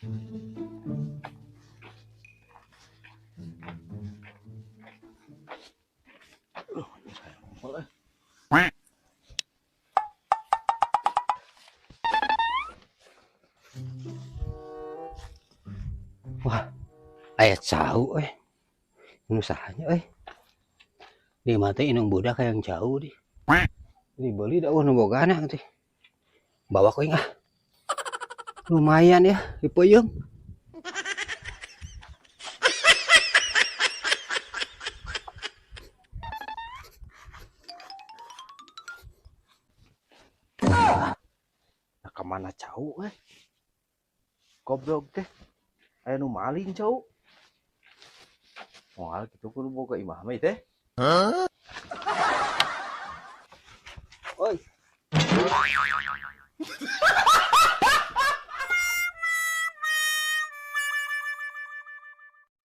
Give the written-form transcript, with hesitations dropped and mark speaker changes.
Speaker 1: Wah, aya cau euy. Nu sahanya euy. Di mah teh indung budak hayang cau di. Dibeli da euweuh nu bogana teh. Bawa ku aing ah. Lumayan ya, dipeuyeum.
Speaker 2: Nah, kemana cau eh? Goblok teh. Aya nu maling cau. Moal kitu kudu boga imah mah teh.
Speaker 1: Oi.